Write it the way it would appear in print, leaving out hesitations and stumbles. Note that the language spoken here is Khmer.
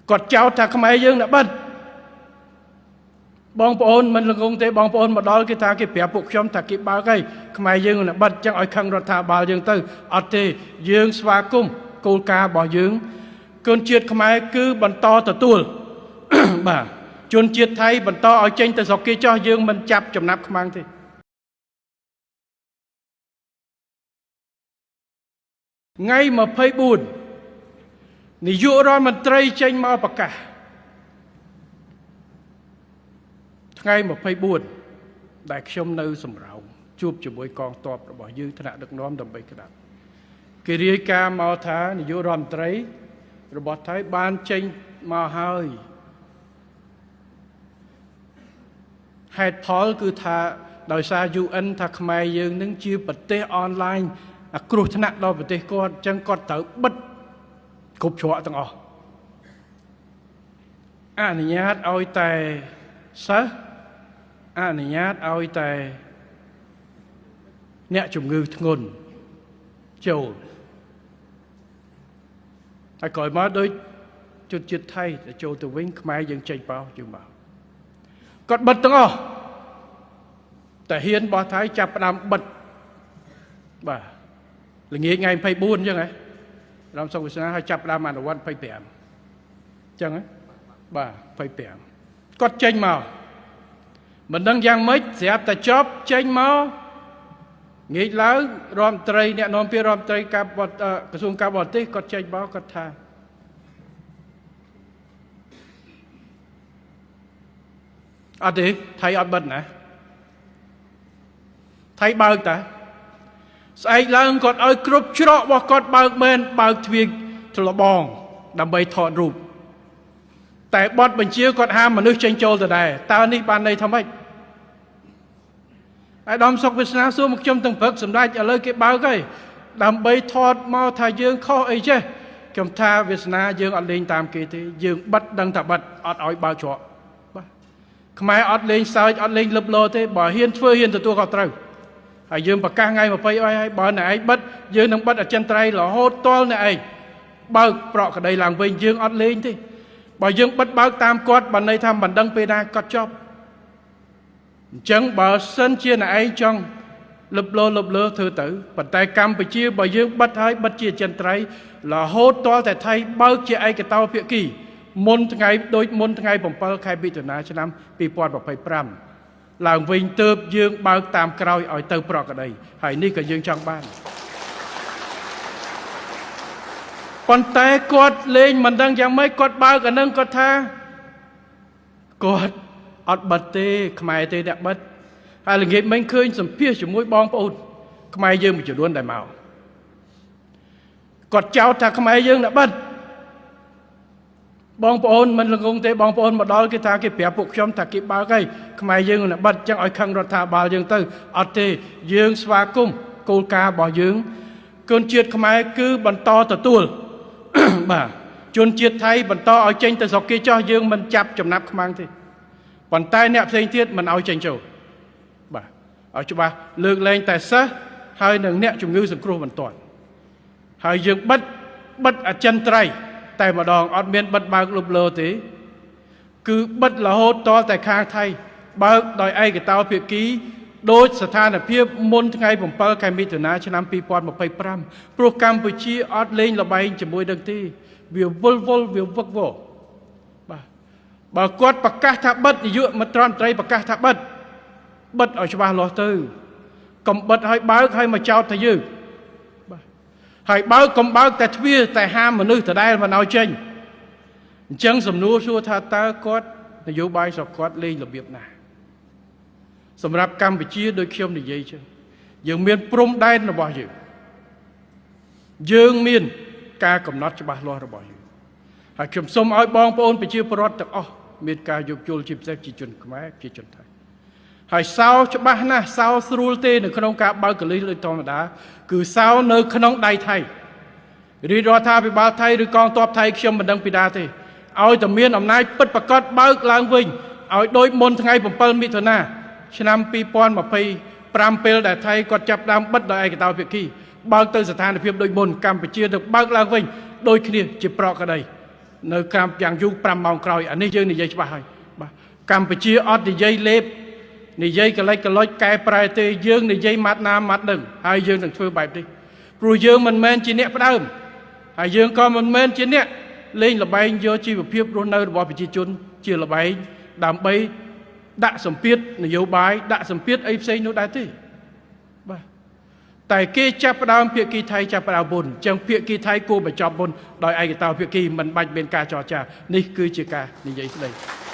គាត់ចោទថាខ្មែរយើងអ្នកបិទបងប្អូនមិនល្ងងទេបងប្អូនមកដល់គេថាគេប្រាប់ពួកខ្ញុំថាគេបើកហើយខ្មែរយើងអ្នកបិទចឹងឲ្យខឹងរដ្ឋាភិបាលយើងទៅអត់ទេយើងស្វាគមន៍គោលការណ៍របស់យើងជនជាតិខ្មែរគឺបន្តទទួល បាទជនជាតិថៃបន្តឲ្យចេញទៅស្រុកគេចោះយើងមិនចាប់ចំណាប់ខ្មាំងទេថ្ងៃ24នាយករដ្ឋមន្ត្រីចេញមកប្រកាសថ្ងៃ24ដែលខ្ញុំនៅសំរោងជួបជាមួយកងទ័ពរបស់យើងថ្នាក់ដឹកនាំដើម្បីក្តាប់គេរាយការណ៍មកថានាយករដ្ឋមន្ត្រីរបស់ថៃបានចេញមកហើយហេតុផលគឺថាដោយសារ UN ថាខ្មែរយើងនឹងជាប្រទេសអនឡាញអាគ្រោះថ្នាក់ដល់ប្រទេសគាត់អញ្ចឹងគាត់ត្រូវបិទគ្រប់ច្រកទាំងអស់អនុញ្ញាតឲ្យតែសិស្សអនុញ្ញាតឲ្យតែអ្នកជំងឺធ្ងន់ចូលហើយក្រោយមកដូចជនជាតិថៃទៅចូលទៅវិញខ្មែរយើងចេញបោយើងមកគាត់បិទទាំងអស់តែហ៊ានរបស់ថៃចាប់ផ្ដើមបិទបាទល្ងាចថ្ងៃ24អញ្ចឹងហ៎រំសុខវិស្នាឲ្យចាប់ផ្ដើមអនុវត្ត25អញ្ចឹងហ៎បាទ25គាត់ចេញមកមិនដឹងយ៉ាងម៉េចស្រាប់តែចប់ចេញមកងាកឡើងរដ្ឋមន្ត្រីអ្នកនាំពាក្យរដ្ឋមន្ត្រីការបក្រសួងការបរទេសគាត់ចេញមកគាត់ថាអត់ទេថៃអត់បិទណាថៃបើកតាស្អែកឡើងគាត់ឲ្យគ្រប់ច្រករបស់គាត់បើកមែនបើកទ្វារច្លបងដើម្បីថតរូបតែបទបញ្ជាគាត់ហាមមនុស្សចេញចូលទៅដែរតើនេះបានន័យថាម៉េចអាយដាមសុកវាសនាសួរមកខ្ញុំទាំងព្រឹកសម្ដេចឥឡូវគេបើកហើយដើម្បីថតមកថាយើងខុសអីចេះខ្ញុំថាវាសនាយើងអត់លេងតាមគេទេយើងបិទដឹងថាបិទអត់ឲ្យបើកច្រកបាទខ្មែរអត់លេងសើចអត់លេងលឹបលោទេបើហ៊ានធ្វើហ៊ានទទួលខុសត្រូវហើយយើងប្រកាសថ្ងៃ20អីហើយបើអ្នកឯងបិទយើងនឹងបិទអចិន្ត្រៃយ៍រហូតទាល់អ្នកឯងបើកប្រក់ក្តីឡើងវិញយើងអត់លេងទេបើយើងបិទបើកតាមគាត់បើន័យថាមិនដឹងពេលណាគាត់ចប់អញ្ចឹងបើសិនជាអ្នកឯងចង់លឹបលោលឹបលើធ្វើទៅប៉ុន្តែកម្ពុជាបើយើងបិទហើយបិទជាអចិន្ត្រៃយ៍រហូតទាល់តែថៃបើកជាឯកតោភាគីមុនថ្ងៃដូចមុនថ្ងៃ7ខែមិថុនាឆ្នាំ2025ឡើងវិញទៅយើងបើកតាមក្រោយឲ្យទៅប្រកក្តីហើយនេះក៏យើងចង់បានប៉ុន្តែគាត់លេងមិនដឹងយ៉ាងម៉េចគាត់បើកអានឹងគាត់ថាគាត់អត់បិទទេខ្មែរទេអ្នកបិទហើយល្ងាចមិញឃើញសម្ភាសជាមួយបងប្អូនខ្មែរយើងមួយចំនួនដែលមកគាត់ចោទថាខ្មែរយើងអ្នកបិទបងប្អូនមិនល្ងងទេបងប្អូនមកដល់គេថាគេប្រាប់ពួកខ្ញុំថាគេបើកហើយខ្មែរយើងអ្នកបិទចឹងឲ្យខឹងរដ្ឋាភិបាលយើងទៅអត់ទេយើងស្វាគមន៍គោលការណ៍របស់យើងជនជាតិខ្មែរគឺបន្តទទួល បាទជនជាតិថៃបន្តឲ្យចេញទៅស្រុកគេចោះយើងមិនចាប់ចំណាប់ខ្មាំងទេប៉ុន្តែអ្នកផ្សេងទៀតមិនឲ្យចេញចូលបាទឲ្យច្បាស់លើកលែងតែសិស្សហើយនឹងអ្នកជំងឺសង្គ្រោះបន្ទាន់ហើយយើងបិទបិទអចិន្ត្រៃយ៍តែម្ដងអត់មានបិទបើកលុបលើទេគឺបិទរហូតតតែខាងថៃបើកដោយឯកតោភាគីដោយស្ថានភាពមុនថ្ងៃ7ខែមិថុនាឆ្នាំ2025ព្រោះកម្ពុជាអត់លេងល្បែងជាមួយនឹងទេវាវល់វល់វាវឹកវរបាទបើគាត់ប្រកាសថាបិទនាយកមន្ត្រីប្រកាសថាបិទបិទឲ្យច្បាស់លាស់ទៅកុំបិទឲ្យបើកឲ្យមកចោទថាយើងបាទហើយបើកកុំបើកតែទ្វារតែហាមមនុស្សដដែលមិនឲ្យចេញអញ្ចឹងសំណួរសួរថាតើគាត់នយោបាយស្រុកគាត់លេងរបៀបណាសម្រាប់កម្ពុជាដោយខ្ញុំនិយាយចឹងយើងមានព្រំដែនរបស់យើងយើងមានការកំណត់ច្បាស់លាស់របស់យើងហើយខ្ញុំសូមឲ្យបងប្អូនប្រជាពលរដ្ឋទាំងអស់មានការយោគយល់ជាពិសេសជាជនខ្មែរជាជនថៃហើយសោច្បាស់ណាស់សោស្រួលទេនៅក្នុងការបើកកលិះដូចធម្មតាគឺសោនៅក្នុងដៃថៃរាជរដ្ឋាភិបាលថៃឬកងទ័ពថៃខ្ញុំមិនដឹងពីណាទេឲ្យតែមានអំណាចពិតប្រាកដបើកឡើងវិញឲ្យដូចមុនថ្ងៃ7មិថុនាឆ្នាំ2025ពេលដែលថៃគាត់ចាប់ដើមបិទដោយឯកតោភាគីបើកទៅស្ថានភាពដូចមុនកម្ពុជាទៅបើកឡើងវិញដូចគ្នាជាប្រកក្តី នៅក្រามយ៉ាងយូរ5ម៉ោងក្រោយអានេះយើងនិយាយច្បាស់ហើយបាទកម្ពុជាអត់និយាយលេបនិយាយកលិចកលុចកែប្រែទេយើងនិយាយម៉ាត់ណាម៉ាត់នឹងហើយយើងនឹងធ្វើបែបនេះព្រោះយើងមិនមែនជាអ្នកផ្ដើមហើយយើងក៏មិនមែនជាអ្នកលេងល្បែងយកជីវភាពរស់នៅរបស់ប្រជាជនជាល្បែងដើម្បីដាក់សម្ពាធនយោបាយដាក់សម្ពាធអីផ្សេងនោះដែរទេបាទតែគេចាប់ផ្ដើមភាគីថៃចាប់ផ្ដើមមុនអញ្ចឹងភាគីថៃគួរបញ្ចប់មុនដោយឯកតោភាគីមិនបាច់មានការចរចានេះគឺជាការនិយាយស្ដី។